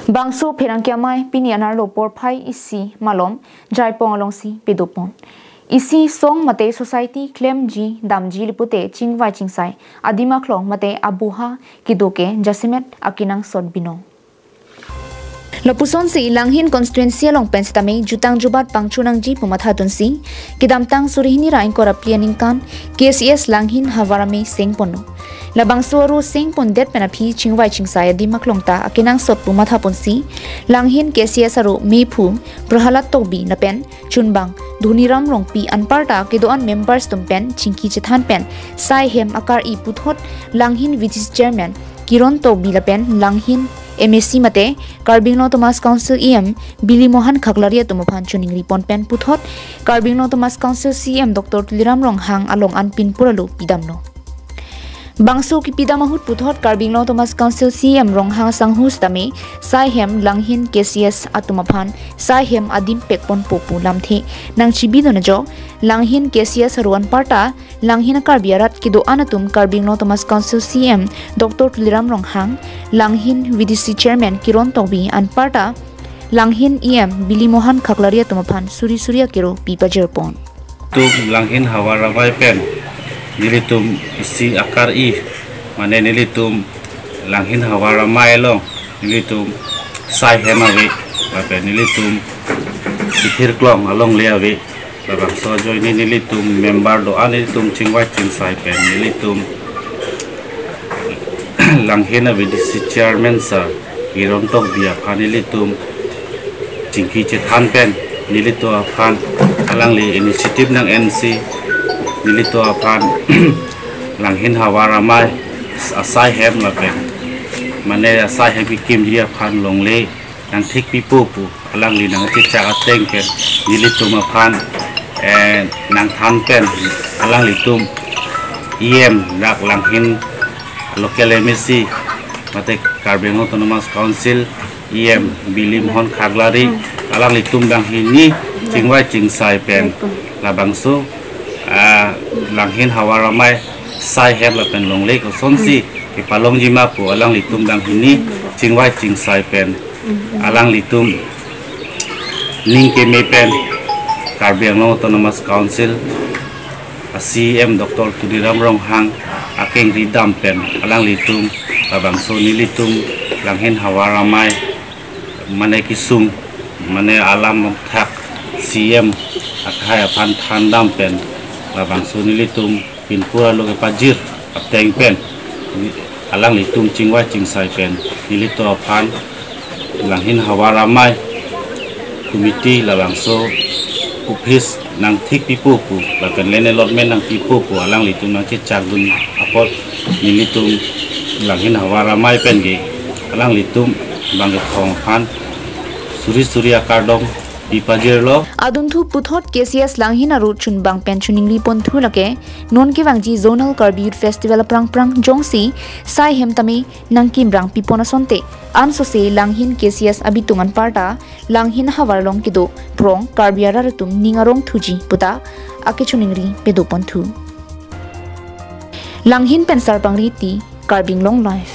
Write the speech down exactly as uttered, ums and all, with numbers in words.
Bangso pherangke amei pini anerlo porphai isi malom Jaipong alongsi pedopon. Isi song mate society klemji damji lipute chingvai chingsai adim aklong mate abuha kedo ke jasemet akenangsot binong. Lapusonsi Langhin constituency along pen sitame jutang jubat pangchunangji pu mathatunsi kedamtang suri hini ra ingkoi ra phli aningkan K C S Langhin havar amei sengponlo. Labangso aru sengpondet pen aphi chingvai chingsai adim aklong ta akenangsot pu mathaponsi Langhin K C S aru mephu Prahalad Tokbi lapen chunbang Dhoniram Rongpi anparta kedo-an members atum pen chingki chethan pen sai hem akar-i puthot Langhin V D C chairman Kiron Tokbi lapen Langhin M A C mate Karbi Anglong Autonomous Council E M Bili Mohan Khaklari atum aphan choningri pon pen puthot Karbi Anglong Autonomous Council C E M Doctor Tuliram Ronghang along an pinpur alo pidamlo. Bangso kepidam ahut puthot Karbi Anglong Autonomous Council C E M Ronghang sanghu sitame sai hem Langhin K C S atum aphan sai hem adim pekponpo pu lamthe nangchibidun ajok Langhin K C S aru anparta Langhin a-Karbi arat kedo-an atum Karbi Anglong Autonomous Council C E M Doctor Tuliram Ronghang, Langhin V D C chairman Kiron Tokbi anparta Langhin E M Bili Mohan Khaklari atum aphan suri suri akero pipajirpon. Tum Langhin havar amei pen nelitum isi akar-i, mane nelitum Langhin havar amei along nelitum sai hem ave, lapen nelitum kethir klong alongle ave. Labangso ajoine nelitum member do-an nelitum chingvai chingsai pen nelitum Langhin a V D C chairman sir Kiron Tokbi aphan nelitum chingki chethan pen nelitum aphan alangli initiative nang-ensi nelitum aphan Langhin havar amei asai hem lapen mane asai hem kekimji aphan longle nangthik pipo pu alangli nangchechak ateng pen nelitum aphan, eh, nangthan pen alanglitum E M dak Langhin local M A C mate Karbi Anglong Autonomous Council E M Bili Mohan Khaklari alanglitum banghini chingvai chingsai pen labangso, ah, Langhin havar amei sai hem lapen longle kosonsi kepalongji ma pu alanglitum banghini chingvai chingsai pen alanglitum ning keme pen Karbi Anglong Autonomous Council a C E M Doctor Tuliram Ronghang akengri dam pen alanglitum labangso nelitum Langhin havar amei mane kesung mane alam thak C E M akhai aphan than dam pen labangso nelitum pinpur alo kepajir ateng pen alanglitum chingvai chingsai pen nelitum aphan Langhin havar amei committee labangso office nangthik pipo pu lapen land allotment nangpipo pu alanglitum nangchechakdun apot nelitum Langhin havar amei pen ke alanglitum bangkethom aphan suri suri akardom pipajirlo. Adunthu puthot K C S Langhin aru chunbang pen choningri ponthu lake non kevangji Zonal Karbi Youth Festival aphrang phrang jongsi sai hem tame nangkimrang pipon asonte ansose Langhin K C S abitung anparta Langhin havar along kedo prong Karbi arat atum ning arong thuji puta akechoningri pedoponthu. Langhin pen Sarpang Riti, Karbi Anglong Live.